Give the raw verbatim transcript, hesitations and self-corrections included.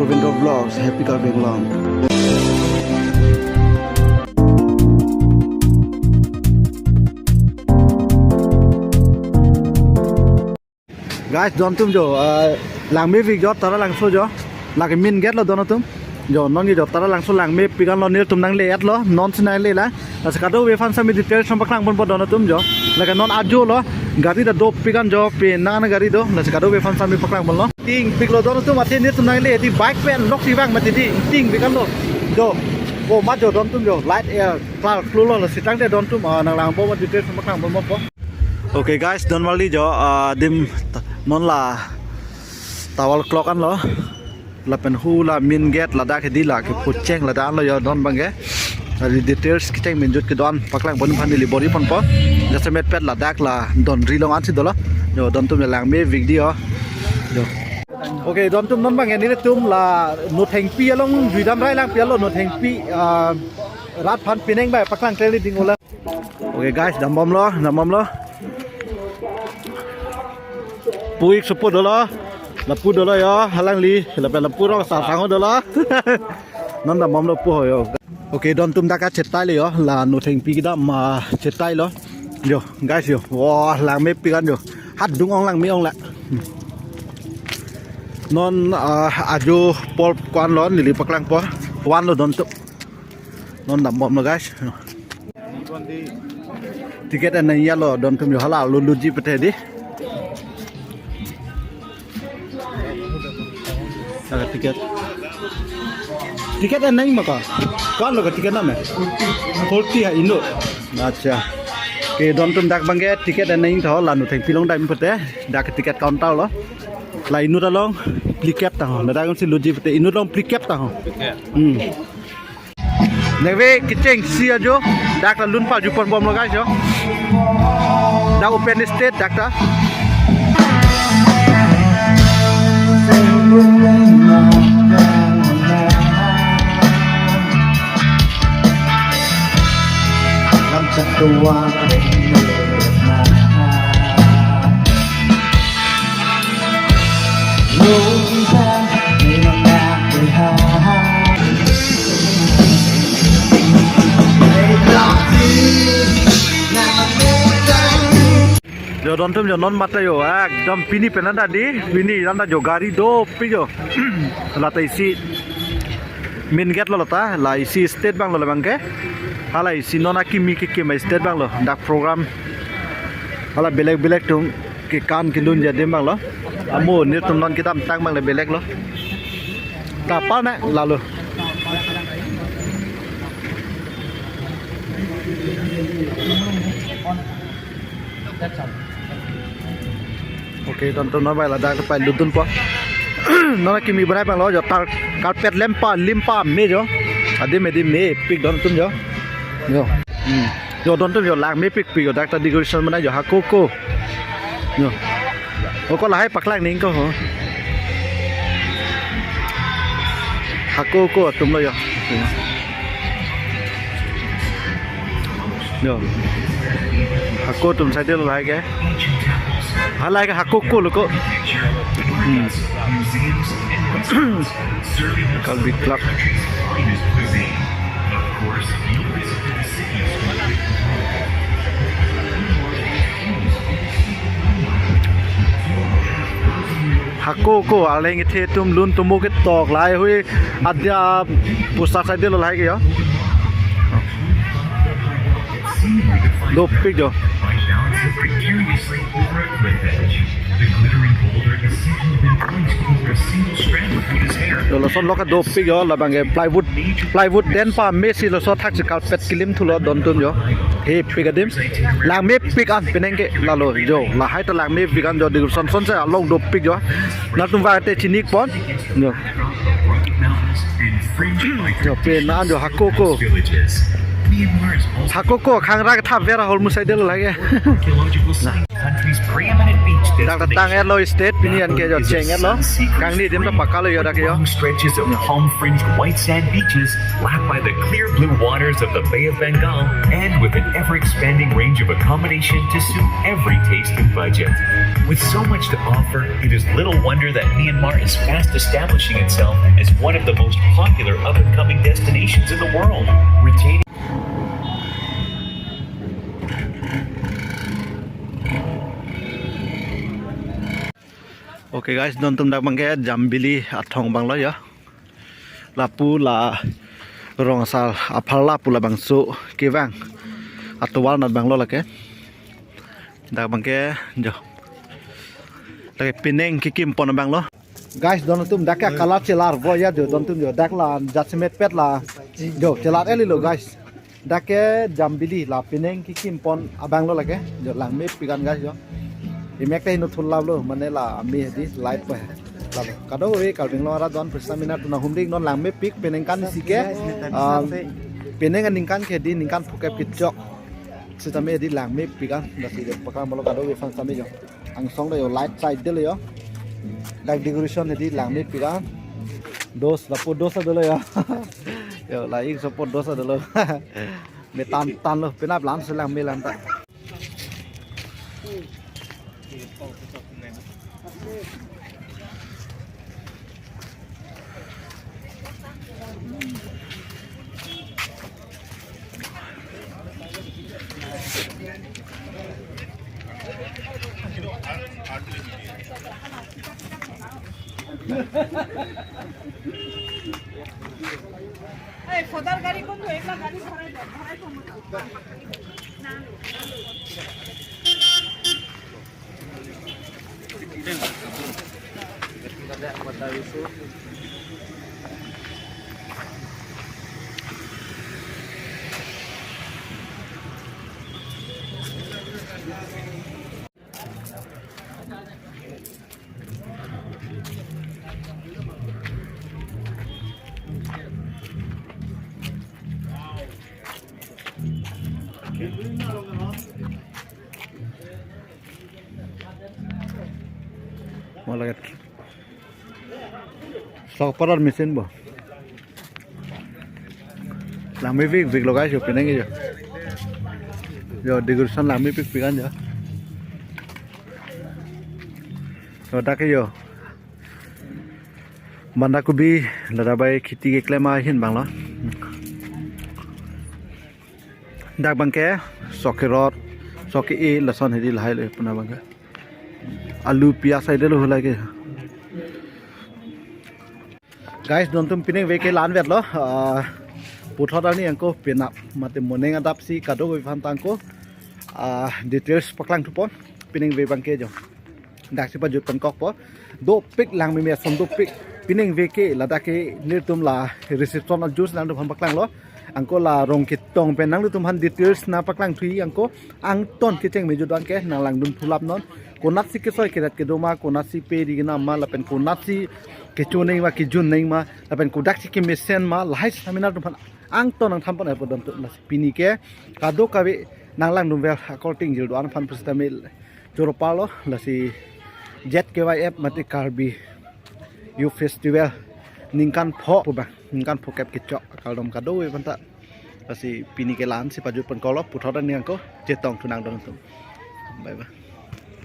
Window Vlogs, Happy Karbi Anglong. Guys, don atum jo, ah, langmepik jo, Taralangso jo. Lake main gate lo don atum. Jo, non jo Taralangso langmepik anlo, nelitum nangle-etlo, non si nangle lang. Lasi kadokave aphan sami details nangpaklang ponpo don atum jo. Lake non ajo lo, gari ta dopik an jo, penang an gari do, lasi kadokave aphan sami paklang ponlo. Tingpik lo don atum, athe nelitum nangle, di bike pen lok si vang mati di, tingpik anlo. Jo, o ma jo don atum jo, light air, klar klolo, lasi tangte don atum, ah, nanglang po ma details nangpaklang ponpo. Okay guys, don marli jo, ah, adim ta-, non la tower clock anlo. Lapen hu la main gate ladak hedi la kepucheng ladak anlo jo don abangke. Ari details kecheng minjut kedo-an paklang pon aphan neli bor-i ponpo. Jasemet pet ladak la don ri along ansi dolo. Jo don atum langmepik di jo. Jo. Okay, don atum non abangke nelitum la Nothengpi along juidam rai lang pi alo Nothengpi, ah, rat aphan penang bai paklang klemri ding ola. Okay guys, dambomlo, dambomlo. Pu-ik sopo dolo. Lapu dolo jo, halangli, lapen lapu rong sa sango dolo. Non dambomlo pu ho jo. Okay, don atum dak kachetailo jo, la Nothengpi kedam ma chetailo. Jo, guys jo. Wah, langmepik an jo. Hat dung ong langme ong la. Hmm. Non, ah, ajo pol ko-anlo neli paklangpo. Ko-anlo don atum. Non dambomlo guys. Ticket en nangji alo don atum jo hala lo lutji pete di. Ada ticket. Ticket en nangji ma ko? Ko-anlo ko ticket nam eh? Forty ha inut. Acha. Okay, don atum dak abangke ticket en nangji tho la Nothengpi along dam pete. Dak ticket counter lo. La inut along phlikep tangho. Ladak si lutji pete inut along phlikep tangho. Phlikep. Hmm. Neve kechengsi ajo, dak ta lun paju ponbomlo guys jo. Dak open stage dak ta. Jo don atum jo non mate jo, ekdom pini pen anta di, pini anta jo gari dopik jo. La ta isi main gate lo la ta, la isi stage abang lo la abangke. Hala isi non akimi kekim stage abang lo, dak program. Hala belek belek atum kekan kelunji adim abang lo. Amo nelitum non kedamtang abang le belek lo. Kapal na lalo. Okay, don atum non bai ladak pai lutdunpo. Non akimi berai abang lo jo tar carpet lempa limpa me jo. Adim adim mepik don atum jo. Jo. Hmm. Jo don atum jo langmepik pik jo dak ta decoration mena jo hako ko. Jo. Oko lahai paklang ning ko ho. Hako ko atum lo jo. Jo. Hako atum side lo lahai ke. Halahai ke hako ko lo ko. Hmm. Karbi Club. Hako ko arleng kethe atum lun tumo ketok lahai hui adia pusat side lo lahai ke jo. Dopik jo. Jo lason lo ke dopik jo, la abangke plywood, plywood den pa mesi laso thaksi carpet kilim thulo don atum jo. Hepik adim. Langmepik an penang ke lalo jo. Lahai ta langmepik an jo, decoration sonse along dopik jo. Nangtum vangte chini pon. Jo. Jo, pen an jo hako ko. Hako ko khang rak tha vera hol musai del lage. Preeminent beach destination. Dak ta tang-etlo state pini an ke jo cheng-etlo. Kangni adim ta pakalo jo dak jo. Long stretches of palm-fringed white sand beaches lapped by the clear blue waters of the Bay of Bengal and with an ever-expanding range of accommodation to suit every taste and budget. With so much to offer, it is little wonder that Myanmar is fast establishing itself as one of the most popular up-and-coming destinations in the world, retaining Okay guys, don atum, dak abangke Jambili athong abanglo jo. Lapu la rong asal apharla pu labangso kevang atovar anat abanglo lake. Dak abangke jo. Lake penang kekim pon abanglo. Guys, don atum, dak ke kalat chelar vo ya jo, don atum jo. Dak la jat semet pet la jo, chelar-etlo guys. Dak ke Jambili, la penang kekim pon abanglo lake. Jo, langmepik an guys jo. Imek ta heno thulaplo, mane la ame hedi light pa. Lalo. Kadokave Karbi Anglong arat don pusita mena tu nanghumri non, langmepik penang kan isi ke. Um, penang aningkan ke hedi ningkan phokep kechok. Sitame hedi langmepik an, lasi jo paklang bolo kadokave aphan sitame jo. Angsong ta jo light side dolo jo. Dak decoration hedi langmepik an. Dos, lapu dos dolo jo. Jo, la ingso po dos dolo. Me tan tan lo, penap lan selang me lan ta. ए, सदर गाड़ी कौन तो एक लाख गाड़ी भरा दे, भरा दे। Mo lake sok parar machine bo. Langmepikpik lo guys, jo penang jo. Jo, decoration langmepikpik an jo. Jo, dak ke jo. Banda kobi, ladak bai kheti keklem ahin abanglo. Dak abangke sok kerot, sok ke-e lason hedi lahai lo puna abangke. Alu, piyaj saide lo hulai ke. Guys, don atum, penang ave ke la-anvetlo. Ah, puthot arni angko penap mate moneng adap si kadokave aphan ta angko, ah, details paklang thupon. Penang ave abangke jo. Daksi pajut pankokpo. Dopik, langmeme ason dopik. Penang ave ke ladak ke nelitum la reception ajut si nangtumphan paklanglo. Angko la rong ketong pen nangtumphan details nangpaklang thuji angko. Angton kecheng me jutang ke nanglangdun thulap non. Konatsi kesoi kedet kedo ma, konatsi pe ri kenam ma, lapen konatsi kecho nang ma, kejun nang ma, lapen kodaksi kemesen ma, lahai sitame nangtumphan angton nangthan pon-etpo don atum. Lasi pini ke kadokave nanglangdunver akorte ingjir do-an aphan pusitame choro parlo, lasi Z K Y F mate Karbi Youth Festival ningkan pho pu abang, ningkan phokep kechok akardom kadokave aphanta. Lasi pini ke la-ansi pajut pankoklo, puthot arni angko chetong thu nang don atum. Bye bye.